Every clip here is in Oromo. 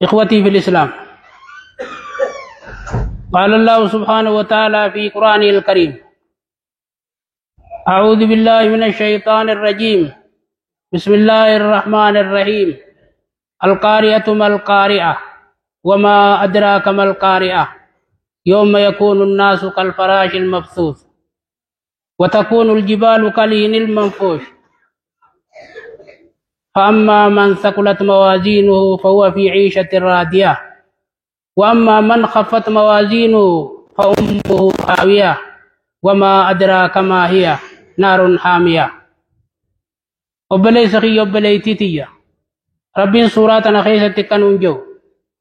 إخوتي في الإسلام، قال الله سبحانه وتعالى في قرآنه الكريم: أعوذ بالله من الشيطان الرجيم، بسم الله الرحمن الرحيم، القارئة ما القارئة وما أدراك ما القارئة يوم يكون الناس كالفراش المبثوث وتكون الجبال كالعهن المنفوش فأما من ثقلت موازينه فهو في عيشة راضية وأما من خفت موازينه فأمه هاوية وما أدراك ما هي نار حامية. Obboleessa kiyya, obboleettii tiyya, Rabbiin suuraa tana keessatti kanuun jiru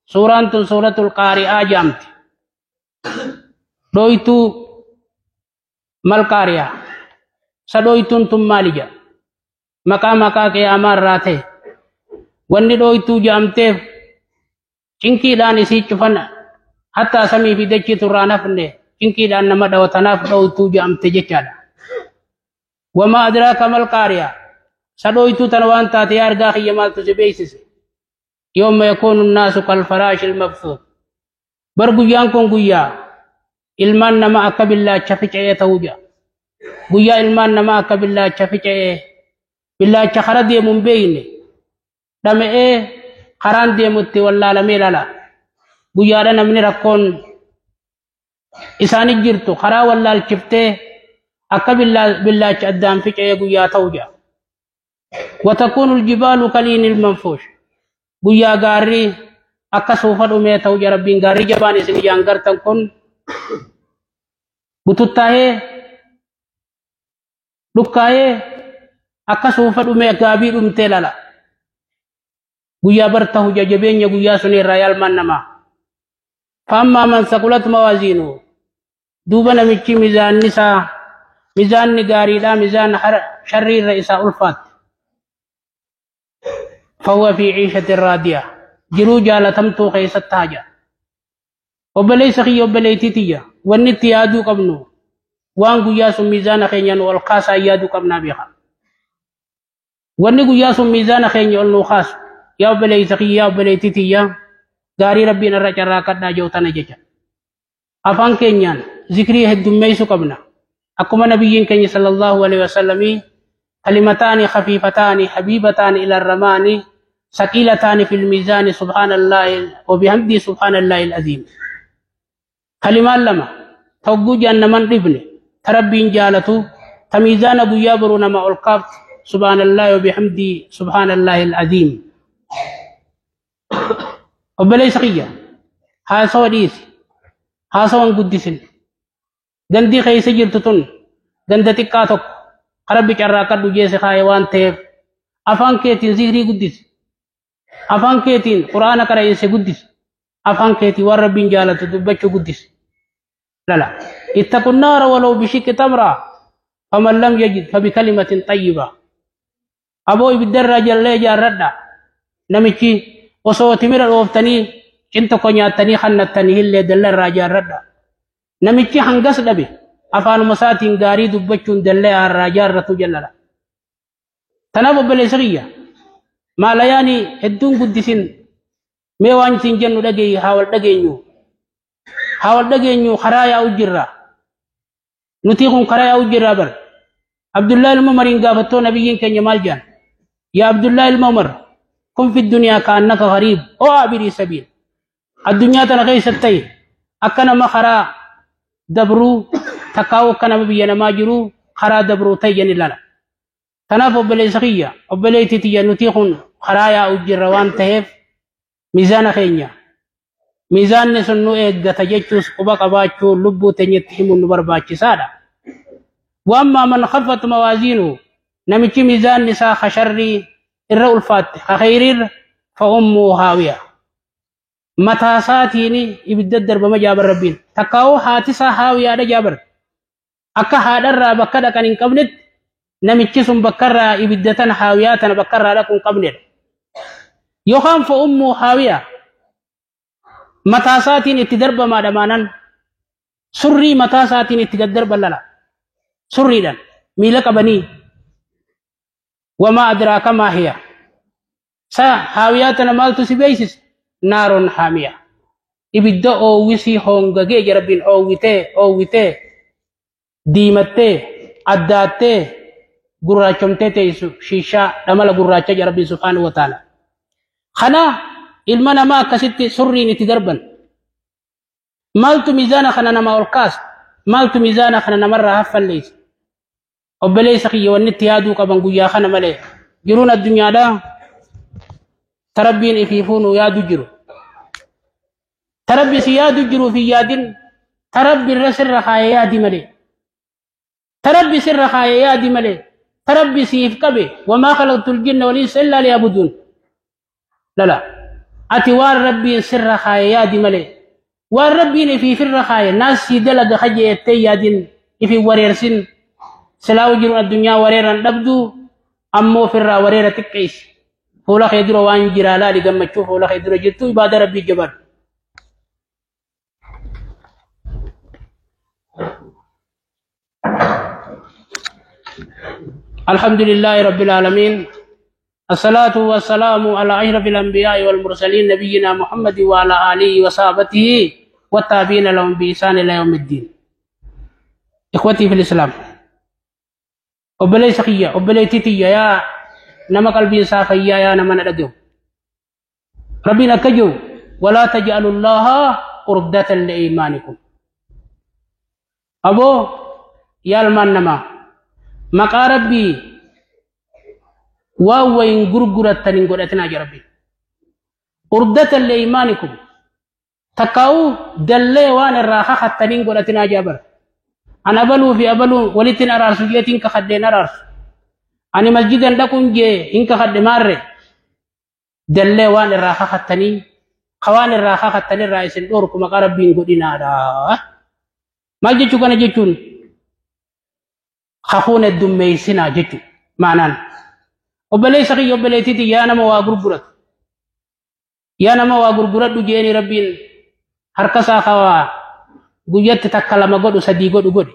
suuraan tun Suuratul Qaari'aa jedhamti. Dhooytuu. Mal qaari'aa? Sa dhooytuun tun maali jedha? Maqaa qiyaamaa irraa ta'e. Wanni dhooytuu jedhamteef cinqiidhaan isii cufan, hattaa samii fi dachii turraan hafne cinqiidhaan nama dhawa, tanaaf dhooytuu jedhamte jechaadha. Wamaa adraaka mal qaari'aa? Sa dhooytuu tana waan taate yaa argaa kiyya maaltu si beeksise? Yooma yakuunu nnaasu kalfaraashi ilmabsuut. Bar guyyaan kun guyyaa ilmaan nama akka billaacha fica'ee ta'uu jedha. Guyyaa ilmaan nama akka billaacha fica'ee, billaacha kara deemu hin beekne, dhama'ee karaan deemutti wallaalamee lala. Guyyaadha namni rakkoon isaanit jirtu karaa wallaalchiftee akka billaacha addaan fica'ee guyyaa ta'uu jedha. Watakuunu aljibaalu kaliin ilmanfuush. Guyyaa gaarri akka suufa dhumee ta'uu jedha Rabbiin. Gaarri jabaan isin ijaan gartan kun bututtaa'ee dhukkaa'ee akka suufa dhumee gaabii dhumtee lala. Guyyaa bar ta'u jajabeenya guyyaa sun irraa yaalmaan namaa. Faammaa man saqulat mawaziinu. Duuba namichi mizaanni isaa mizaanni gaariidhaa mizaana sharrii irra isaa ulfaatte, fahuwa fi ciishatin raadiya, jiruu jaalatamtuu keessatti haja. Obboleessa kiyya, obboleettii tiyya, wanni itti yaaduu qabnu waan guyyaa sun mizaana keenya nu ol kaasaa yaaduu qabnaa beeka. Wanni guyyaa sun mizaana keenya ol nuu kaasu, yaa obboleessa kiyya, yaa obboleettii tiyya, gaarii Rabbiin irra carraaqadhaa jiru tana jecha. Afaan keenyaan zikrii heddummeessuu qabna. Akkuma nabiyyiin keenya sallallahu alaihi wasallamii: kalimataani khafiifataani habiibataani ila arrahmaani saqiilataani fil miizaani, subhaanallaahi wa bihamdii, subhaanallaahi al-aziim. Kalimaan lama tagguu naman dhibne, ta Rabbiin jaalatu, ta miizaana guyyaa boruu nama ol kaaftu, subhaanallaahi wa bihamdii, subhaanallaahi al-aziim. Obboleessa kiyya, haasawa dhiisi, haasawan guddisin. Gandii keessa jirtu tun ganda xiqqaa tokko Rabbi carraaqadhu jeese kaaye waan ta'eef, afaan keetiin zikrii guddisi, afaan keetiin Quraana qara'inse guddisi, afaan keetiin waan Rabbiin jaalatu dubbachuu guddisi. Lala, ittaqu naara walaw bishiqqi tamraa, faman lam yajid fabikalimatin xayyiba. Aboo, ibiddarraa jallee ijaarradha. Namichi osoo timira dhooftanii cin tokko nyaattanii kannattanii illee dallarraa ijaarradha. Namichi hangas dhabe afaanuma isaatiin gaarii dubbachuun dallee irraa ijaarratu jallala. Tanaaf obboleessa kiyya, maalayaani hedduun guddisin. Mee waan isin jennu dhageeyyi, haa wal dhageenyu. Haa wal dhageenyu, karaa yaa'u jirra. Nuti kun karaa yaa'u jirra bar. Abdullaa ilma Umariin gaafattoo nabiyyiin keenya maal jedhan? Yaa Abdullaa ilma Umar, kun fi duniyaa kaannaka gariib oo abirii sabiil. Addunyaa tana keessatti ta'e akka nama karaa dabruu takkaa'u, akka nama biyya namaa jiru karaa dabruu ta'e jenni lala. Kanaaf obboleessa kiyya, obboleettii tiyya, nuti kun karaa yaa'u jirra waan ta'eef miizaana keenya miizaanni sun nu eeggata jechuus quba qabaachuu lubbuu teenyatti himuun nu barbaachisaadha. Waammaa man khaffat mawaaziinu, namichi miizaanni isaa ka sharrii irra ulfaatte ka khayriirra, fa ummuu haawiya. Mataa isaatiin ibidda darbama jaabar Rabbiin. Takkaa'uu haati isaa haawiyaadha jaabar. Akka haadharraa bakka dhaqan hin qabnetti namichi sun bakkarraa ibidda tana, haawiyaa tana bakkarraa dhaqu hin qabnedha. Yookaan fa ummuu haawiyaa, mataa isaatiin itti darbamaadha maanan surrii mataa isaatiin itti gad darban lala. Surriidhaan miila qabanii. Wamaa adraaka maa hiya? Sa haawiyaa tana maaltu si beeksise? Naaroon haamiya. Ibidda oowwisii hongagee jira Rabbiin oowwitee oowwitee diimattee addaattee gurraachomtee teessu shiishaa dhamala gurraacha jira Rabbiin subhaanahu wa ta'ala. Kana ilma namaa akkasitti surriin itti darban. Maaltu miizaana kana namaa ol kaasa? Maaltu miizaana kana namarraa haffalleessa? Obboleessa kiyya wanni itti yaaduu qaban guyyaa kana malee jiruun addunyaadhaa tarabbiin ifiifuu nu yaadu jiru. Tarabbi si yaadu jiruu fi yaadin tarabbi irra sirra kaayee yaadi malee. Tarabbi sirra kaayee yaadi malee. Tarabbi siif qabe wamaa khalaqtul jinna wal insa illaa liya'buduun. Lala ati waan rabbiin sirra kaayee yaadi malee. Waan rabbiin ifiifirra kaaye naas si dalaga kajeettee yaadin ifi wareersin silaawu jiruun addunyaa wareeran dhabdu ammoo ofirraa wareera xiqqeessi. Fuula kee dura waan jiraa laali gammachuu fuula kee dura jirtu ibaada rabbii jabaadhu. الحمد لله رب العالمين الصلاة والسلام على أشرف الأنبياء والمرسلين نبينا محمد وعلى آله وصحبه والتابعين لهم بإحسان إلى يوم الدين. إخوتي في الإسلام، أبلي سخية أبلي تيتية يا نما قلبي صافية يا نما ندقو ربنا كجو ولا تجعلوا الله عرضة لإيمانكم. أبو يا المان نما مقا ربي واوين غرغرة تنين غرتنا يا ربي عرضة لإيمانكم تكاو دلي وان الراحة خطنين غرتنا جابر أنا بلو في أبلو ولتن أرارسو جيتين كخدين أرارسو أنا مسجدا لكم جي إنك خد مارة دلي وان الراحة خطنين خوان الراحة خطنين رئيس الدوركم مقا ربي غدنا ما جيتو كان جيتون خخون الدميسنا جيتو معنان obboleessa kiyya obboleettiiti yaa nama waa gurguratu yaa nama waa gurguradhu jeeni rabbiin harka isaa kawaa guyyatti takka lama godhu sadii godhu godhe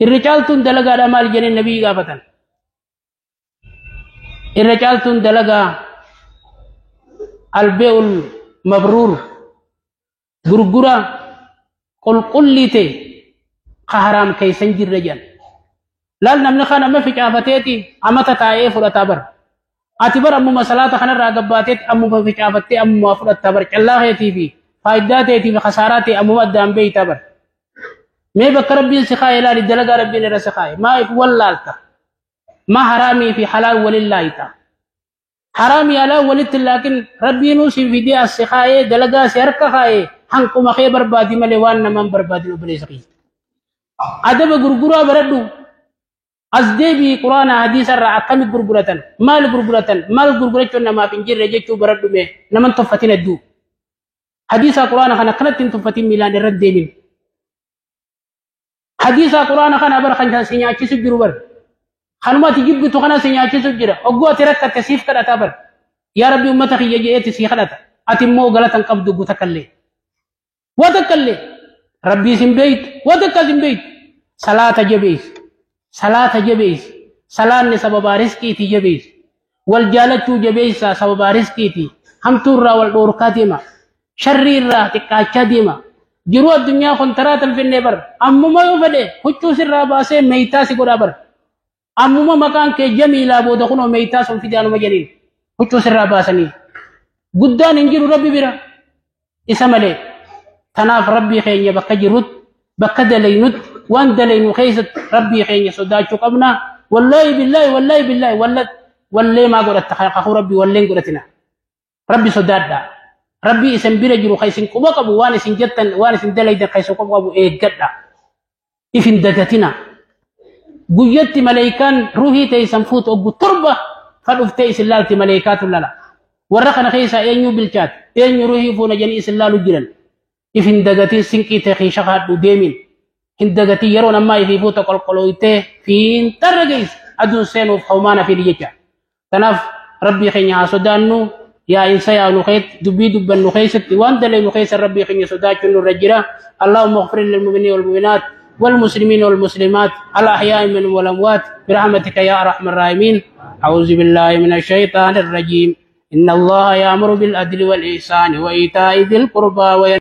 irra caaltuun dalagaadha maal jedheen nabii gaafatan irra caaltuun dalagaa albee'ul mabruur gurgura qulqullii ta'e ka haraam keessa hin jirre jedhan. Laal namni kana amma ficaafateeti amata taa'ee fudhataa bara. Ati bara ammuma salaata kanarraa gabbaateeti ammuma ficaafattee ammuma fudhattaa bara. Callaa keetii fi faayidaa ta'eetii fi khasaaraa ta'e ammuma addaan beeytaa bara. Mee bakka rabbiin si kaa'e ilaali dalagaa rabbiin irra si kaa'e. Maa if wallaalta? Maa haraamii fi halaal walin laayita? Haraamii halaal walitti laakin rabbiinuu si fidee as si kaa'ee dalagaa si harka kaa'ee hanquma kee barbaadi malee waan namaan barbaadin obboleessa kiyya. Adaba gurguraa baradhu. As deebii quraana hadiisa irraa akkami gurguratan maal gurguratan maal gurgurachuun namaaf hin jirre jechuu baradhu mee naman tuffatin hedduu hadiisa quraana kana akkanatti hin tuffatin miilaan irra deemin hadiisa quraana kana bar kan si nyaachisu jiru bar kanuma ati jibbitu kana si nyaachisu jira ogguu ati rakkatte siif kadhata bar yaa rabbi ummata kiyya je'eeti si kadhata ati immoo galata hin qabdu guuta kallee waa takkallee rabbii sin beeytu waa takka sin beeytu salaata jabeessi. Salaata jabeessi salaanni sababaa riskiiti jabeessi wal jaalachuu jabeessaa sababaa riskiiti hamtuurraa wal dhoorkaa deema sharriirraa xiqqaachaa deema jiruu addunyaa kontaraata hin finnee bar ammuma yoo fedhe huccuu sirraa baasee meeytaa si godhaa bar ammuma maqaan kee jamiilaa booda kunoo meeytaa sun fidaanuma jedhiin huccuu sirraa baasanii guddaan hin jiru rabbi bira isa malee tanaaf rabbii keenya bakka jirutti bakka dalaynutti waan dalaynu keessatti rabbii keenya sodaachuu qabna wallaahi billaahi wallaahi billaahi wallee maa godhatta kakuu rabbii walleen godhatina rabbi sodaadha rabbii isin bira jiru ka isin quba qabu waan isin jettan waan isin dalaydan ka isin quba qabu eeggadha if hin dagatina guyyatti maleeykaan ruhii teessan fuutu oggu torba fa dhuftee isin laalti maleeykaatu lala warra kana keessaa eenyu bilchaate eenyu ruhii fuuna jedhanii isin laalu jiran if hin dagatin sinqii ta'e kiisha kaadhu deemin hin dagatin yeroon ammaa ifii fuuta qolqolooytee fiinxarra geesse aduun seenuuf hawmaana fidi jecha tanaaf rabbii keenya haa sodaannu yaa insa yaa nu keetti dubbii dubbannu keessatti waan dalaynu keessa rabbii keenya sodaachuun nurra jira allahumma اغفر للمؤمنين والمؤمنات والمسلمين والمسلمات الأحياء منهم والأموات برحمتك يا أرحم الراحمين. أعوذ بالله من الشيطان الرجيم. Inna Allaha ya'muru bil adli wal ihsaani wa iitaa'i dhil qurbaa wa